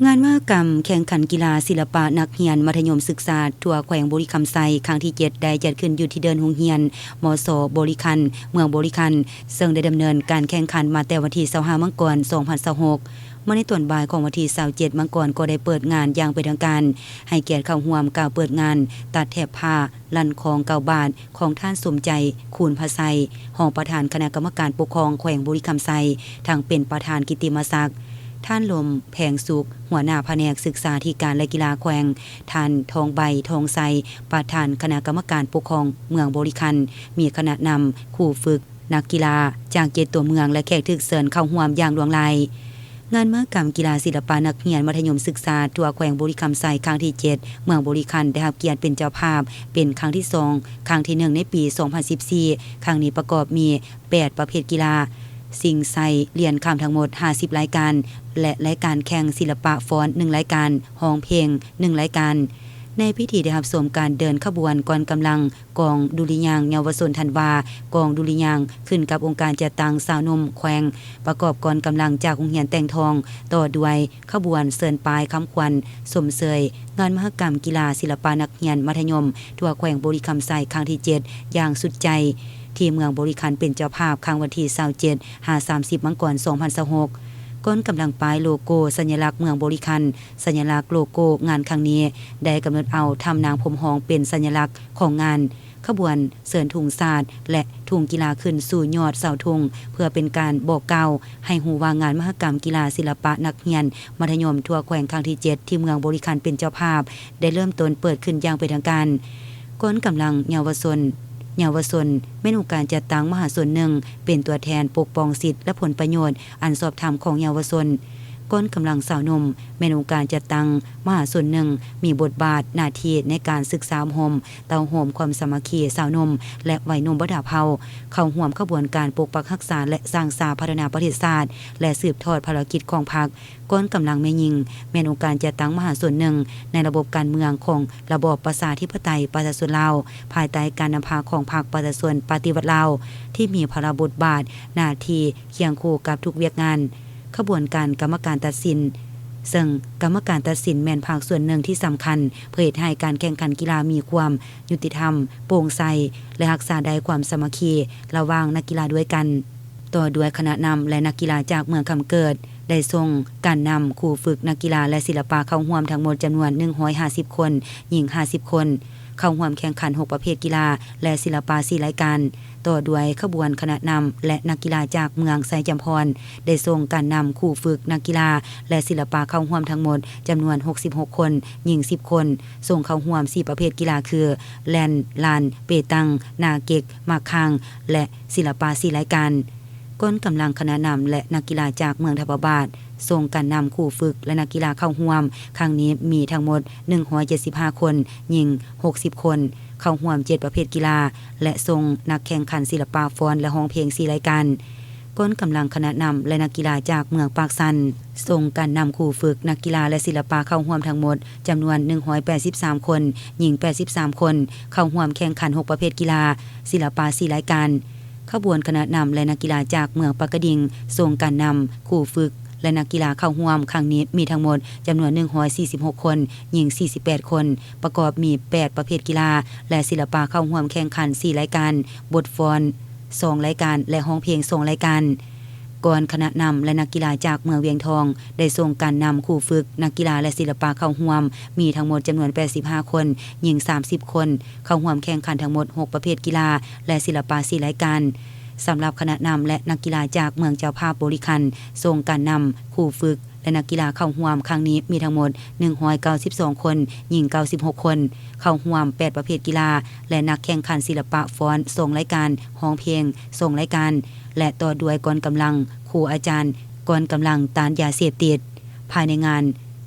ງານມະຫະກຳແຂ່ງຂັນກິລາສິລະປະນັກຮຽນມັດທະຍົມສຶກສາທົ່ວແຂວງບໍລິຄຳໄຊ ຄັ້ງທີເຈັດ ໄດ້ຈັດຂຶ້ນຢູ່ທີ່ເດີ່ນໂຮງຮຽນ ມສ ບໍລິຄັນ ເມືອງບໍລິຄັນ ເຊິ່ງໄດ້ດຳເນີນການແຂ່ງຂັນມາແຕ່ວັນທີຊາວຫ້າ ມັງກອນ ສອງພັນຊາວຫົກ. ມາໃນຕອນບ່າຍຂອງວັນທີຊາວເຈັດ ມັງກອນ ກໍໄດ້ເປີດງານຢ່າງເປັນທາງການ, ໃຫ້ກຽດເຂົ້າຮ່ວມກ່າວເປີດງານ ຕັດແຖບຜ້າ ລັນຄອງເກົ້າບາດ ຂອງທ່ານ ສົມໃຈ ຄູນພະໄຊ ຮອງປະທານຄະນະກຳມະການປົກຄອງແຂວງບໍລິຄຳໄຊ ທັງເປັນປະທານກິດຕິມະສັກ, ທ່ານ ລົມ ແພງສຸກ ຫົວໜ້າພະແນກສຶກສາທິການ ແລະ ກິລາແຂວງ, ທ່ານ ທອງໃບ ທອງໄຊ ປະທານຄະນະກຳມະການປົກຄອງເມືອງບໍລິຄັນ, ມີຄະນະນຳ, ຄູຝຶກ, ນັກກິລາຈາກເຈັດຕົວເມືອງ ແລະ ແຂກຖືກເຊີນເຂົ້າຮ່ວມຢ່າງຫຼວງຫຼາຍ. ງານມະຫະກຳກິລາສິລະປະນັກຮຽນມັດທະຍົມສຶກສາທົ່ວແຂວງບໍລິຄຳໄຊ ຄັ້ງທີເຈັດ ເມືອງບໍລິຄັນໄດ້ຮັບກຽດເປັນເຈົ້າພາບເປັນຄັ້ງທີສອງ, ຄັ້ງທີໜຶ່ງໃນປີສອງພັນສິບສີ່. ຄັ້ງນີ້ປະກອບມີແປດປະເພດກິລາ, ຊິງໄຊຫຼຽນຄຳທັງໝົດຫ້າສິບລາຍການ ແລະ ລາຍການແຂ່ງສິລະປະຟ້ອນໜຶ່ງລາຍການ, ຮ້ອງເພງໜຶ່ງລາຍການ. ໃນພິທີໄດ້ຮັບຊົມການເດີນຂະບວນກ້ອນກຳລັງ ກອງດຸລິຍາງເຍົາວະຊົນທັນວາ, ກອງດຸລິຍາງຂຶ້ນກັບອົງການຈັດຕັ້ງຊາວໜຸ່ມແຂວງ, ປະກອບກອນກຳລັງຈາກໂຮງຮຽນແຕ່ງທອງ, ຕໍ່ດ້ວຍຂະບວນເຊີນປ້າຍຄຳຂວັນຊົມເຊີຍງານມະຫະກຳກິລາສິລະປະນັກຮຽນມັດທະຍົມທົ່ວແຂວງບໍລິຄຳໄຊ ຄັ້ງທີເຈັດ ຢ່າງສຸດໃຈ ທີ່ເມືອງບໍລິຄັນເປັນເຈົ້າພາບ ຄັ້ງວັນທີຊາວເຈັດ ຫາ ສາມສິບ ມັງກອນ ສອງພັນຊາວຫົກ. ກ້ອນກຳລັງປ້າຍໂລໂກ້ສັນຍະລັກເມືອງບໍລິຄັນ, ສັນຍະລັກໂລໂກ້ງານຄັ້ງນີ້ ໄດ້ກຳນົດເອົາຖ້ຳນາງພົມຮອງເປັນສັນຍະລັກຂອງງານ, ຂະບວນເຊີນທຸງຊາດ ແລະ ທຸງກິລາຂຶ້ນສູ່ຍອດເສົາທຸງ ເພື່ອເປັນການບອກກ່າວໃຫ້ຮູ້ວ່າງານມະຫະກຳກິລາສິລະປະນັກຮຽນມັດທະຍົມທົ່ວແຂວງຄັ້ງທີເຈັດ ທີ່ເມືອງບໍລິຄັນເປັນເຈົ້າພາບ ໄດ້ເລີ່ມຕົ້ນເປີດຂຶ້ນຢ່າງເປັນທາງການ. ກ້ອນກຳລັງເຍົາວະຊົນ, ເຍົາວະຊົນແມ່ນອົງການຈັດຕັ້ງມະຫາຊົນໜຶ່ງ ເປັນຕົວແທນປົກປ້ອງສິດ ແລະ ຜົນປະໂຫຍດອັນຊອບທຳຂອງເຍົາວະຊົນ. ກ້ອນກຳລັງຊາວໜຸ່ມແມ່ນອົງການຈັດຕັ້ງມະຫາຊົນໜຶ່ງ ມີບົດບາດໜ້າທີ່ໃນການສຶກສາອົບຮົມ ເຕົ້າໂຮມຄວາມສາມັກຄີຊາວໜຸ່ມ ແລະ ໄວໜຸ່ມບັນດາເຜົ່າ ເຂົ້າຮ່ວມຂະບວນການປົກປັກຮັກສາ ແລະ ສ້າງສາພັດທະນາປະເທດຊາດ ແລະ ສືບທອດພາລະກິດຂອງພັກ. ກ້ອນກຳລັງແມ່ຍິງ ແມ່ນອົງການຈັດຕັ້ງມະຫາຊົນໜຶ່ງໃນລະບົບການເມືອງຂອງລະບອບປະຊາທິປະໄຕປະຊາຊົນລາວ ພາຍໃຕ້ການນຳພາຂອງພັກປະຊາຊົນປະຕິວັດລາວ ທີ່ມີພາລະບົດບາດໜ້າທີ່ຄຽງຄູ່ກັບທຸກວຽກງານ. ຂະບວນການກຳມະການຕັດສິນ, ເຊິ່ງກຳມະການຕັດສິນແມ່ນພາກສ່ວນໜຶ່ງທີ່ສຳຄັນ ເພື່ອເຮັດໃຫ້ການແຂ່ງຂັນກິລາມີຄວາມຍຸຕິທຳ, ໂປ່ງໃສ ແລະ ຮັກສາໄດ້ຄວາມສາມັກຄີລະຫວ່າງນັກກິລາດ້ວຍກັນ. ຕໍ່ດ້ວຍຄະນະນຳ ແລະ ນັກກິລາຈາກເມືອງຄຳເກີດ ໄດ້ສົ່ງການນຳ, ຄູຝຶກ, ນັກກິລາ ແລະ ສິລະປະເຂົ້າຮ່ວມທັງໝົດຈຳນວນໜຶ່ງຮ້ອຍຫ້າສິບຄົນ, ຍິງຫ້າສິບຄົນ, ເຂົ້າຮ່ວມແຂ່ງຂັນຫົກປະເພດກິລາ ແລະ ສິລະປະສີ່ລາຍການ. ຕໍ່ດ້ວຍຂະບວນຄະນະນຳ ແລະ ນັກກິລາຈາກເມືອງໄຊຈຳພອນ ໄດ້ສົ່ງການນຳ, ຄູຝຶກ, ນັກກິລາ ແລະ ສິລະປະເຂົ້າຮ່ວມທັງໝົດຈຳນວນຫົກສິບຫົກຄົນ, ຍິງສິບຄົນ, ສົ່ງເຂົ້າຮ່ວມສີ່ປະເພດກິລາຄື ແລ່ນລານ, ເປຕັງ, ໜ້າເກັກ, ໝາກຂ່າງ ແລະ ສິລະປະສີ່ລາຍການ. ກ້ອນກຳລັງຄະນະນຳ ແລະ ນັກກິລາຈາກເມືອງທຳພະບາດ ສົ່ງການນຳ, ຄູຝຶກ ແລະ ນັກກິລາເຂົ້າຮ່ວມ. ຄັ້ງນີ້ມີທັງໝົດໜຶ່ງຮ້ອຍເຈັດສິບຫ້າຄົນ, ຍິງຫົກສິບຄົນ, ເຂົ້າຮ່ວມເຈັດປະເພດກິລາ ແລະ ສົ່ງນັກແຂ່ງຂັນສິລະປະຟ້ອນ ແລະ ຮ້ອງເພງສີ່ລາຍການ. ກ້ອນກຳລັງຄະນະນຳ ແລະ ນັກກິລາຈາກເມືອງປາກຊັນ ສົ່ງການນຳ, ຄູຝຶກ, ນັກກິລາ ແລະ ສິລະປະເຂົ້າຮ່ວມທັງໝົດຈຳນວນໜຶ່ງຮ້ອຍແປດສິບສາມຄົນ, ຍິງແປດສິບສາມຄົນ, ເຂົ້າຮ່ວມແຂ່ງຂັນຫົກປະເພດກິລາ, ສິລະປະສີ່ລາຍການ. ຂະບວນຄະນະນຳ ແລະ ນັກກິລາຈາກເມືອງປາກກະດິງ ສົ່ງການນຳ, ຄູຝຶກ ແລະ ນັກກິລາເຂົ້າຮ່ວມຄັ້ງນີ້ມີທັງໝົດຈຳນວນໜຶ່ງຮ້ອຍສີ່ສິບຫົກຄົນ, ຍິງສີ່ສິບແປດຄົນ, ປະກອບມີແປດປະເພດກິລາ ແລະ ສິລະປະເຂົ້າຮ່ວມແຂ່ງຂັນສີ່ລາຍການ, ບົດຟ້ອນສອງລາຍການ ແລະ ຮ້ອງເພງສອງລາຍການ. ກ່ອນຄະນະນຳ ແລະ ນັກກິລາຈາກເມືອງວຽງທອງ ໄດ້ສົ່ງການນຳ, ຄູຝຶກ, ນັກກິລາ ແລະ ສິລະປະເຂົ້າຮ່ວມ ມີທັງໝົດຈຳນວນແປດສິບຫ້າຄົນ, ຍິງສາມສິບຄົນ, ເຂົ້າຮ່ວມແຂ່ງຂັນທັງໝົດຫົກປະເພດກິລາ ແລະ ສິລະປະສີ່ລາຍການ. ສຳລັບຄະນະນຳ ແລະ ນັກກິລາຈາກເມືອງເຈົ້າພາບບໍລິຄັນ ສົ່ງການນຳ, ຄູຝຶກ ແລະ ນັກກິລາເຂົ້າຮ່ວມຄັ້ງນີ້ມີທັງໝົດໜຶ່ງຮ້ອຍເກົ້າສິບສອງຄົນ, ຍິງເກົ້າສິບຫົກຄົນ, ເຂົ້າຮ່ວມແປດປະເພດກິລາ ແລະ ນັກແຂ່ງຂັນສິລະປະຟ້ອນສອງລາຍການ, ຮ້ອງເພງສອງລາຍການ ແລະ ຕໍ່ດ້ວຍກອນກຳລັງ, ຄູອາຈານ, ກອນກຳລັງຕ້ານຢາເສບຕິດ. ພາຍໃນງານ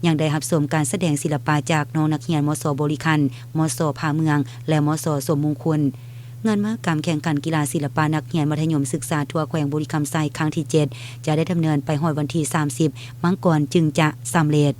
ຍັງໄດ້ຮັບຊົມການສະແດງສິລະປະຈາກນ້ອງນັກຮຽນ ມສ ບໍລິຄັນ, ມສ ພາເມືອງ ແລະ ມສ ສົມມຸງຄຸນ. ງານມະຫະກຳແຂ່ງຂັນກິລາສິລະປະນັກຮຽນມັດທະຍົມສຶກສາທົ່ວແຂວງບໍລິຄຳໄຊ ຄັ້ງທີເຈັດ ຈະໄດ້ດຳເນີນໄປຮອດວັນທີສາມສິບ ມັງກອນ ຈຶ່ງຈະສຳເລັດ.